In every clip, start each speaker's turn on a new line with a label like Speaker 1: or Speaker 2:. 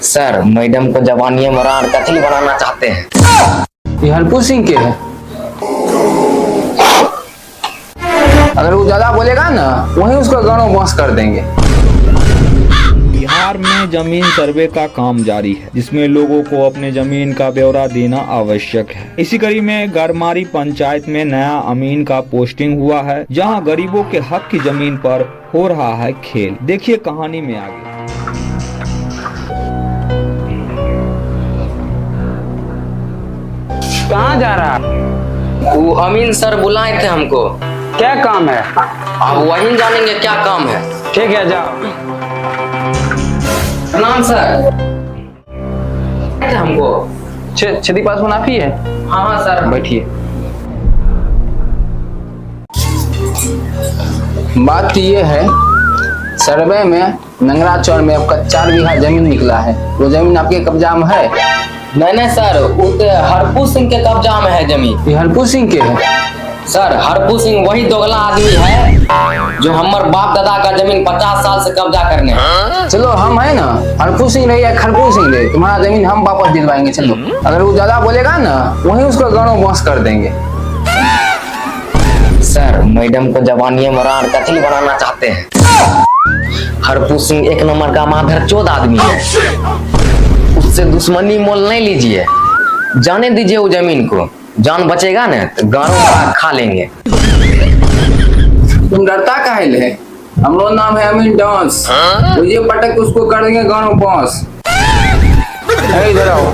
Speaker 1: Sir madam को जवानी में रार कथी बनाना चाहते हैं।
Speaker 2: ये हरपू सिंह के है। अगर वो ज्यादा बोलेगा ना वहीं उसका गानों बॉस कर देंगे।
Speaker 3: बिहार में जमीन सर्वे का काम जारी है, जिसमें लोगों को अपने जमीन का ब्यौरा देना आवश्यक है। इसी कड़ी में गरमारी पंचायत में नया अमीन का पोस्टिंग हुआ है, जहां गरीबों के हक की जमीन पर हो रहा है खेल। देखिए कहानी में आगे।
Speaker 2: कहाँ जा रहा?
Speaker 1: वो अमीन सर बुलाए थे हमको।
Speaker 2: क्या काम है?
Speaker 1: अब वही जानेंगे क्या काम है।
Speaker 2: ठीक है, जाओ।
Speaker 1: प्रणाम सर। हमको
Speaker 2: छेदी पास मुनाफी है।
Speaker 1: हाँ हाँ सर।
Speaker 2: बैठिए। बात ये है, सर्वे में नंगरा चौर में आपका 4 बीघा जमीन निकला है, वो जमीन आपके कब्जा में है?
Speaker 1: नहीं नहीं सर, वो तो हरपू सिंह के कब्जा में है जमीन।
Speaker 2: ये हरपू सिंह के है?
Speaker 1: सर हरपू सिंह वही दोगला आदमी है जो हमार बाप दादा का जमीन 50 साल से कब्जा करने है।
Speaker 2: चलो हम है ना, हरपू सिंह रहे या खरपू सिंह रहे, तुम्हारा जमीन हम वापस दिलवाएंगे। चलो, अगर वो ज्यादा बोलेगा ना वहीं उसका गानों बॉस कर देंगे।
Speaker 1: सर मैडम को जवानी में रार कथी बनाना चाहते हैं। हरपू सिंह एक नंबर का माधर चोद आदमी है, उससे दुश्मनी मोल नहीं लीजिए, जाने दीजिए वो जमीन को, जान बचेगा ना तो गानों का खा लेंगे।
Speaker 2: तुम डरता काहे ले? हमरो नाम है अमीन डांस, मुझे पटक उसको कर देंगे गानों बॉस। इधर आओ,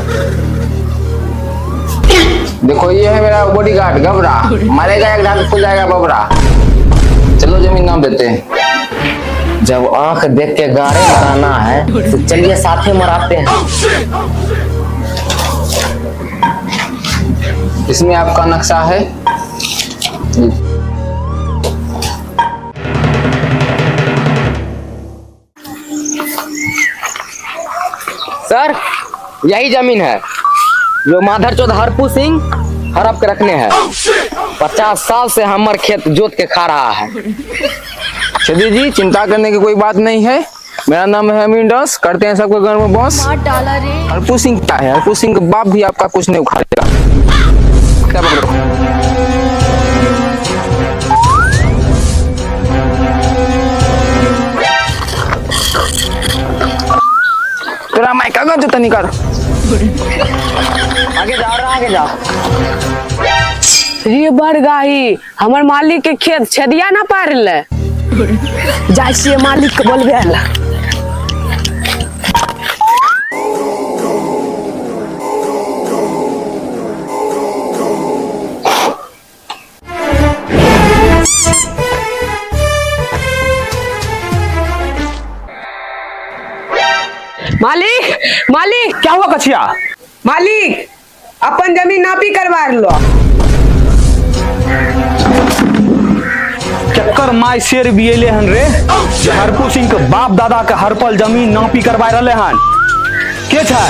Speaker 2: देखो ये है मेरा बॉडीगार्ड घबरा, मारेगा एक डांट खुल जाएगा बबरा। चलो जमीन नाम देते हैं।
Speaker 1: जब आंख देख के गारे मराना है तो चलिए साथे मराते हैं।
Speaker 2: इसमें आपका नक्शा है।
Speaker 1: सर यही जमीन है जो माधर चौध हरपू सिंह हड़प के रखने हैं। 50 साल से हमर खेत जोत के खा रहा है।
Speaker 2: छेदी जी चिंता करने की कोई बात नहीं है, मेरा नाम है अमीन डॉस, करते हैं सबको घर में बॉस। हरपू सिंह क्या है, हरपू सिंह का बाप भी आपका कुछ नहीं उखाड़ेगा। क्या पकड़ो? तेरा माइक का जोता निकाल।
Speaker 1: आगे जाओ रे, आगे जाओ।
Speaker 4: रे बरगाही, हमर मालिक के खेत छेदिया ना पारले, जाइ छियै मालिक के बोलबे ला। मालिक मालिक।
Speaker 5: क्या हुआ कछिया?
Speaker 4: मालिक अपन जमीन नापी करवा लो।
Speaker 5: चक्कर माय शेर बियले हन रे, जे हरपू सिंह के बाप दादा के हरपल जमीन नापी करवा रहले हन। के छै?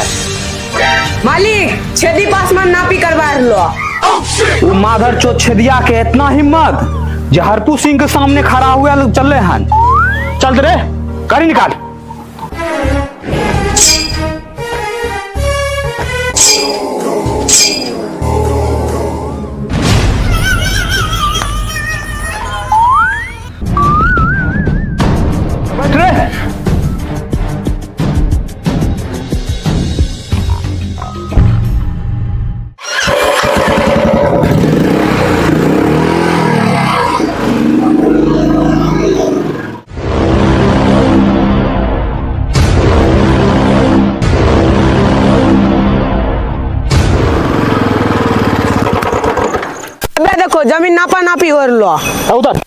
Speaker 4: मालिक छेदी पासमान नापी करवा लो।
Speaker 5: वो माधर चो छेदिया के इतना हिम्मत जे हरपू सिंह के सामने खड़ा हुआ लोग चल रहे हन। चल रे गाड़ी निकाल। बैठ रे।
Speaker 4: अबे देखो जमीन नापा नापी हो लो।
Speaker 5: उधर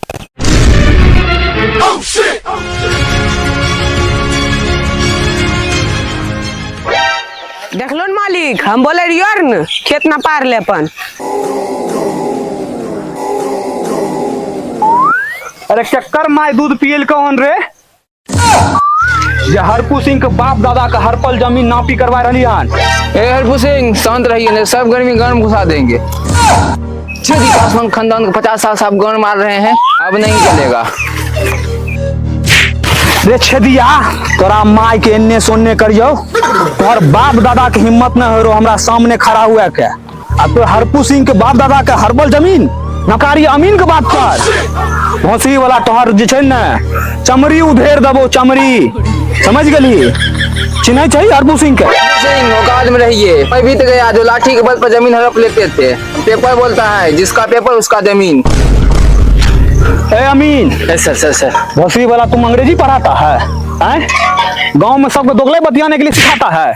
Speaker 4: देखलो न मालिक, हम बोले रहियो न खेत ना पार ले अपन।
Speaker 5: अरे चक्कर माय दूध पियल कौन रे, जे हरपू सिंह के बाप दादा के हरपल जमीन नापी करवा रही हन।
Speaker 2: ए हरपू सिंह शांत रहिए, नहीं सब गर्मी गर्म घुसा देंगे। छेदी पासवान खानदान के 50 साल से आप गर्म मार रहे हैं, अब नहीं चलेगा।
Speaker 5: रे छेदिया, तोरा माय के एन्ने सोन्ने करियो, तोहर बाप दादा के हिम्मत न हो रो हमरा सामने खड़ा हुआ के। आ तो हरपू सिंह के बाप दादा के हर्बल जमीन नकारी अमीन के बात कर। भोसड़ी वाला तोहर जे छै ने चमड़ी उधेर देबो, चमड़ी, समझ गेली? चिन्है छै हरपू सिंह के?
Speaker 2: सिंह औकात में रहिए। मैं बीत गया जो लाठी के बल पर जमीन हड़प लेते थे। पेपर बोलता है, जिसका पेपर उसका जमीन।
Speaker 5: ए अमीन।
Speaker 2: Sir sir sir.
Speaker 5: भोसड़ी वाला, तुम अंग्रेजी पढ़ाता है, हैं? गांव में सबको दोगले बतियाने के लिए सिखाता है।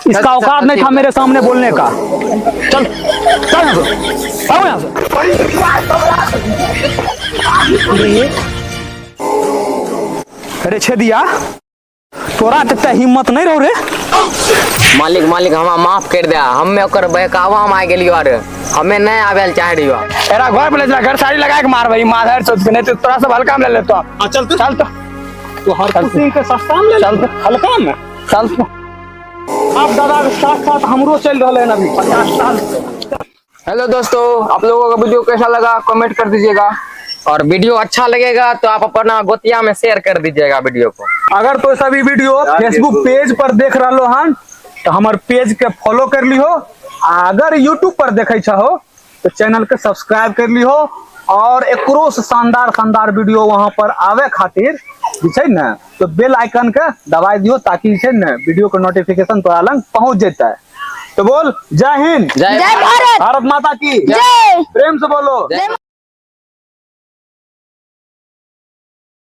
Speaker 5: इसका औकात नहीं था मेरे सामने बोलने का। चल चल यहाँ से, आओ यहाँ से। अरे छेदिया, तोरा तते हिम्मत नहीं रहो रे।
Speaker 1: मालिक मालिक, हमरा माफ कर दे। हमें ओकर बहकावा में आ गेलियो आर हमें नहीं आवे ल चाह रहियो।
Speaker 2: तेरा घर पर ले चला, घर साड़ी लगा के मार भाई माधर चोद के, नहीं तो तोरा सब हल्का में ले लेता।
Speaker 5: हाँ, चल।
Speaker 2: चल तो।
Speaker 5: तो हरपू सिंह के सस्ता में ले,
Speaker 2: चल तो।
Speaker 5: हल्का में।
Speaker 2: चल तो।
Speaker 5: आप दादा के साथ साथ हमरो चल रहे हैं अभी 50 साल से।
Speaker 2: हेलो दोस्तों, आप लोगों का वीडियो कैसा लगा कमेंट कर दीजिएगा।
Speaker 1: और वीडियो अच्छा लगेगा तो आप अपना गोतिया में शेयर कर दीजिएगा वीडियो को।
Speaker 5: अगर तो सभी वीडियो फेसबुक पेज पर देख रहा हन तो हमर पेज के फॉलो कर लिहो, आ अगर यूट्यूब पर देखे छहो तो चैनल के सब्सक्राइब कर लिहो और एकरो से शानदार शानदार वीडियो वहां पर आवे खातिर जे छै ने तो बेल आइकन के दबाई दियो, ताकि जे छै ने वीडियो के नोटिफिकेशन तोरा लग पहुंच जेतै। तो बोल जय हिंद,
Speaker 1: जय
Speaker 4: जय भारत,
Speaker 5: भारत माता की
Speaker 4: जय।
Speaker 5: प्रेम से बोलो।
Speaker 1: जय।